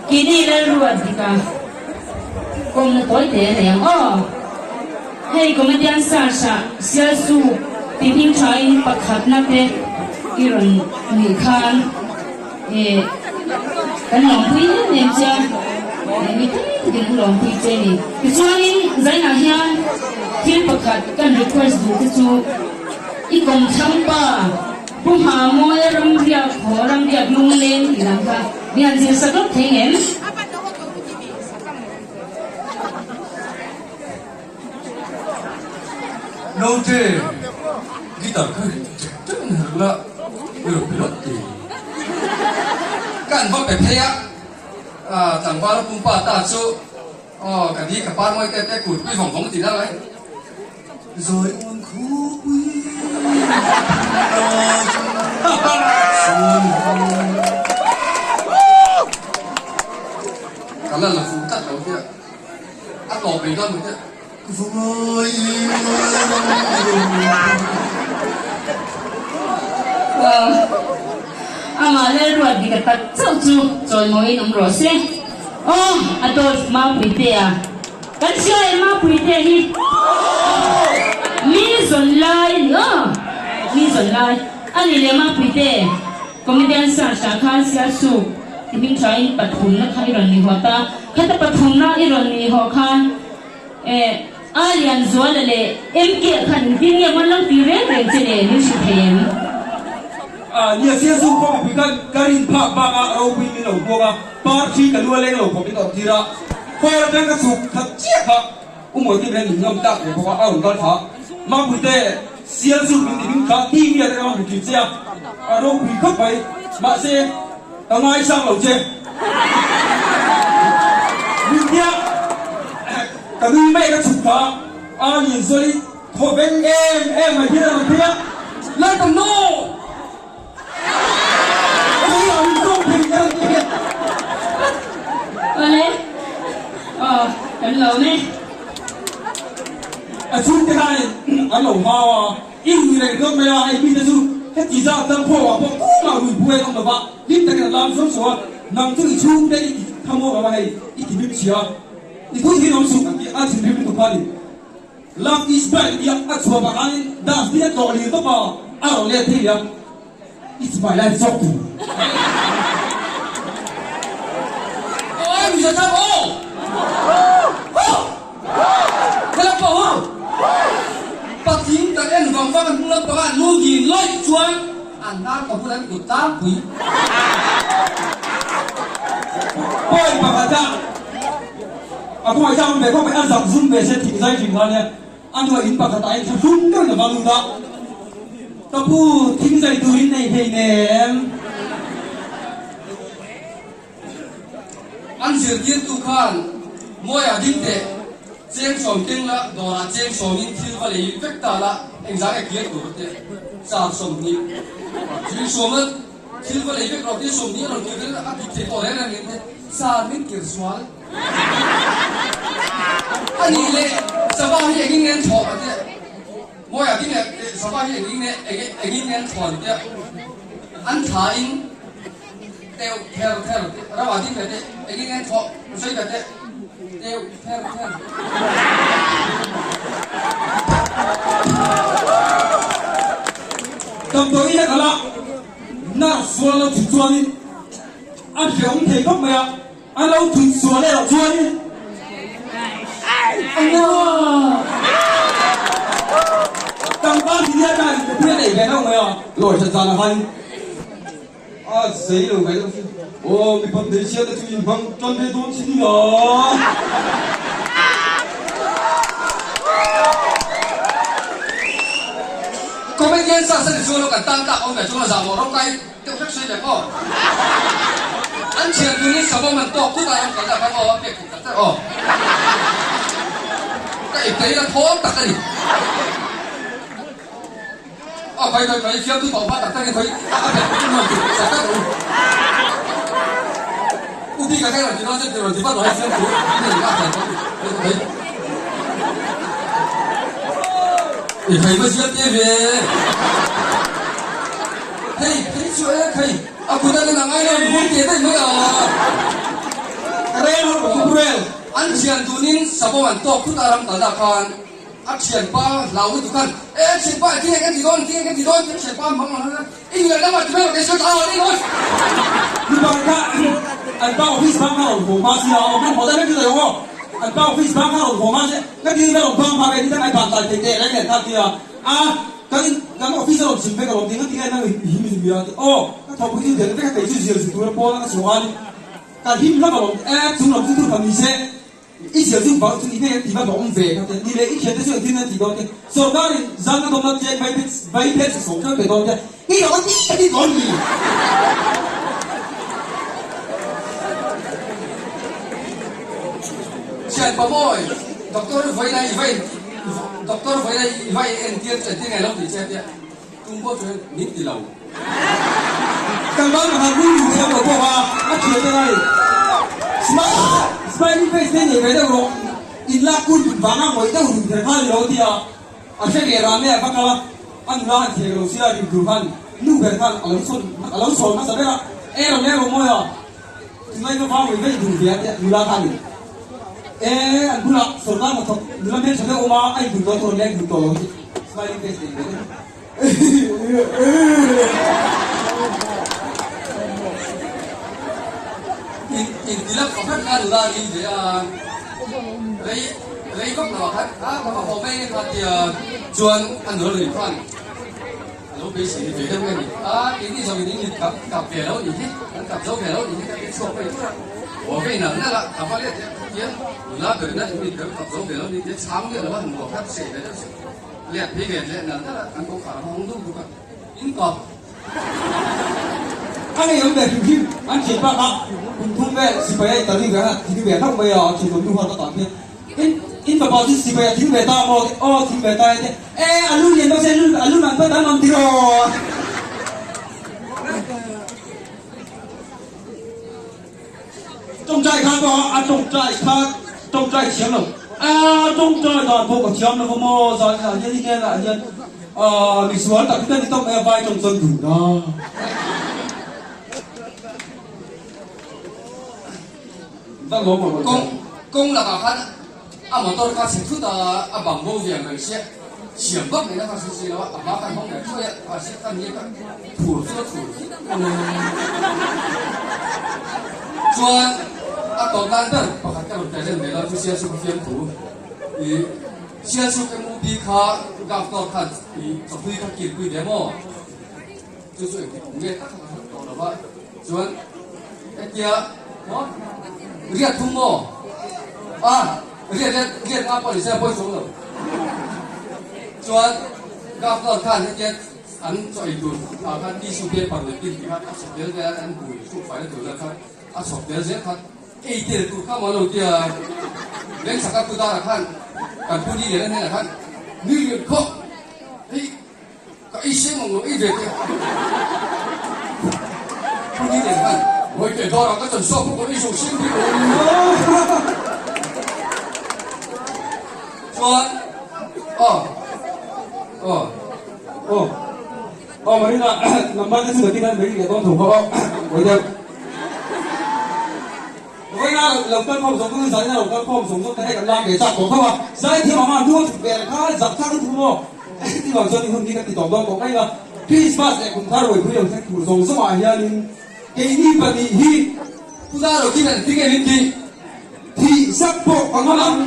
Keini Lalruat dika kawmna tawi te a nei ang aw. Hei Comedian Search ah Sialsu ti hming thain pakhatna te i rawn nih khan eh kan lawmpui em em che a, eh mi tam takin an lawmpui che a ni. Tichuanin zainah hian thil pakhat kan request duh te chu i kawmthlang pa Pu Hmamawia ramriak haw ramriak lungleng tih lam kha mi han zir sak lawk thei ngem? Naute, guitar kha ri ṭek ṭek in herh la, i rawn pe lawt ti. Ka an va pe phei a, tlangval a pumpa ta chu, aw ka ni ka par mawi te te kut pui vawng vawng ti la lai. Zawi un khupui Ka la la fuh tlat lo tia a tawp ei dawn tia Amah Lalruat dik a tak chauh chu chawimawiin awm rawh se. Aw Adolf Maupuitea. Kan hria em a puite hi mi zawn lai a ni aw mi zawn lai a ni lem a puite comedian search ah khan sialsuk ti hming tha in pathumna kha i rawn ni haw ta khata pathumna i rawn ni haw khan eh a Lianzuala leh MK ah khan engtin nge mawn lo ti reng reng che le min hrilh thei em? Nia sialsuk pawh mipui khan ka rin phak bak a ropui min lo buak a party ka lu a leng lo khawp in awm tir a. Khawi atang ka chhuk khat chiah kha U Mawiti hian min ngam tak ve bawk a, a rawn kal thla a. Mapuite, sial chu min ti hming thla TV ah te ka hmu thin che a, a ropui khawp mai. Mahse, ka ngaisang lo che. Min tia ka nui mai ka chhuk thla a, a Lianzuali thaw veng em em mai hian a rawn phei a, Lalpa no! Awle aw kan lo ne. A chhungte khanin an lo hau a, i rui reng dawn mai a, hei mite chu heti zat dang pawh ah pawh tumah rui buai an awm lo va, hlim takin an lam suau suau a, nang chu i chhungte i ti thamawk lo a, hei i ti hlim chhia, i thu thin awm suh an ti a, thinrim lutuk kha a ni. Love is blind tia a chhuah vang angin dustbin a tlawh lir tawp a, a rawn let thei a, It's my life zawk tur. Awi mi zat aw! Hello pawh ho! Patling kan en vang vang a hnung lampangah nu din lawih chuan an hnar ka bulah an kut tlangpui. Point pakhat a. A khawngaih thlak awm ve khawp mai, a zak zum ve se thing zai thin kha nia, a hnuai in pakhat ah hian thlahrung deuhin a va lut a, Ka pu, thing zai turin nei hlei nem. An zirtirtu khan Mawia ding teh, cheng sawm keng la, dawrah cheng sawmin thil va lei vek ta la, engzah nge kir tur teh, char 20, thil sawma thil va lei vek rawh tih 20 a rawn kir a dik thei tawh reng reng em te, char min kir sual. A nih leh sava hi engin nge an thlawh a tia, Mawia ding leh sava hi engin nge engin nge an thlawh an tia, an thla in teuh ther ther rama ding leh te engin nge an thlawh an sawi ve teh teuh ther ther. Damdawi a kal a, nurse sual lo chhun chuanin a hreawm thei khawp mai a. A lo thut sual erawh chuan a na. Tlangval hi a dan ka pui a nei ve deuh mai a, lawi that zan ah khan a zei lo ve deuh si. Aw mipat hmeichhia te chu inhmang tan ve dawn si nia. Comedian sa sa ni chu lo kan tan tak awm ve chu a zah mawh rawng kai. Deuh hlek sawi leh aw. An thian tunin savawm an tawk thut a, an kal tak aw, a pek thei tak tak aw. Ka ip ta ila thawm tak a ni. Aw khawi khawi khawi fiamtu tawh hma tak takin khawi a pek thei nuam ti sak tak u. U bik a khawi rawn ti dawn che rawn ti vat rawh hei fiamtu nei a thian tawh ni khawi. I khawi va zial te ve. Hei, hei chu e, khei, a kut a nen a ngai lo, hun teh daih mai a. An thian dunin savawm an tawk thut a ram kalna khan a thianpa hlau lutuk khan e thianpa engtin nge kan ti dawn engtin nge kan ti dawn tia thianpa an hmang ang khan i nuih lamah ti mai rawh kei sawi ta a ni dawn. Mipa kha an pa office bang kha rawn haw hma si a, awm rawn haw daih mai chu daih aw. An pa office bang kha rawn haw hma si a, ka ti in a rawn bang hma ka inti ai ban tlai thei teh reng nen kha tia a kan in kan office a rawn chim vek alawm ti nga ti nge nang i him i him a ti aw ka thawhpui chu der vek a kei chu zir zir tur a pawn a ka chhuah a ni. Ka hlim hlauh alawm e, chung lam chu thu kha ni se, i zial chu bang chu i hmel an ti va awm ve kha te, ni leh i thiante chu engtin an ti dawn te, sorkar in zang a dawmna cheng vai phet vai phet chu sawm ṭeuh pe dawn te, i lo ti ka ti dawn ni. Thianpa mawi, Doctor vawiin i va in Doctor vawiin i va in entir chu engtin nge lo ti che tia. Tum pawh chuan min ti lo. Tlangval pakhat nui duh thiam lo bawk a, a thiam te lai. Smiley face te nei ve deuh rawh, in lak kun tum vanga ngawih deuh rum kher kha ni lo tia a hre nge ram e a va kal a, a nula han thek lo sia rim tur khan nu ber khan a lo sawn a lo sawn hmasa ber a, e rawh e rawh mawi a, tunlai ka va ngawih veih duh ve a tia nula khan in e an bulah sawrkar hnathawk nula hmeltha deuh awm a, a in duh tawh tur a leng duh tawh lo hi. Smiley face nei ve deuh. In in tilak pakhat kha nula rin ve a, rei rei vak lo ah khan a ka va haw mai nge kha tia chuan a nula lui khan a lo beisei ni ve deuh nge ni a keini zawng in in kap kap ve lo nih hi kan kap zo ve lo nih hi ka ti chhuak mai tur a haw vei nal nal a ka va let leh kha tian nula ber in in kap kap zo ve lo nih tia chhang miah lo a han haw kha seh ve deuh seh. Let phei ve leh nal nal a, an ko khar hawng duk duk a, in kawp. A ngei awm ve hrim hrim, an thian bak a, kum thum vel sipai a interview ve a, thing ve hlauh mai a, an thian awm nu huan ka tan hian, in in fapa chu sipai a thing ve ta maw? Aw thing ve ta e te, e a lu lian bawk se, a lu man pawh tam awm tiraw? Tawngtai khan pawh a tawngtai kha tawngtai thiam lo a tawngtai dan pawh ka thiam lo maw zan ah hian i hnenah hian misual tak hi ka ni tawp mai a vai tawng chuan duh na. Kawng kawng lakah khan a motor kha chhe thut a a bang bo ve ang reng sia siam vak mai na kha hre si lo a a hma khan hawng leh thuai a kha sia kha nia ka thur chu a thur chuan a tawp nan ber pakhat ka rawn present ve lo chu sial chu ka fiam thu i sial chu ka mu bi kha gaftor khan i chawpui kha kirpui ve maw Chu chu engtik nge tak a hre tawh lo va, chuan hetia maw riat thum maw a riat riat riat nga pawh ni se a pawi chuang lo. Chuan Governor khan hetia an chaw ei tur ah khan tissue paper leh tin ti khan a chhawp tel vel a, an hmui hruk faina tur vel khan a chhawp tel zel khan ei tel tur kha maw lo tia Vengchhaka pu Dara khan kan pu Ni Liana hnenah khan nui riat khawp hei Ka ei seng ang lo ei ve teh. Phun i nen khan hawi teh dawr ah ka chan suak bawk a ei zo seng bik lo a ni. Chuan aw aw aw aw Marina number te chu nakin an mai leh dawn tho kha aw hawi deuh. Vawiina lo kal khawm zawng zawng zaina lo kal khawm zawng zawng te hei kan lam ve chak tawh tho a, zaithiam ang a hnu a chhuk ve kha zak chak lutuk maw? Heti vang chuan i hun hi ka ti tawp dawn tawh mai a, Christmas leh kum thar ruaipui lo thleng tur zawng zawngah hianin keini pahnih hi Pu Zaro khin an ti nge min ti? Thih zak pawh ka ngam ang.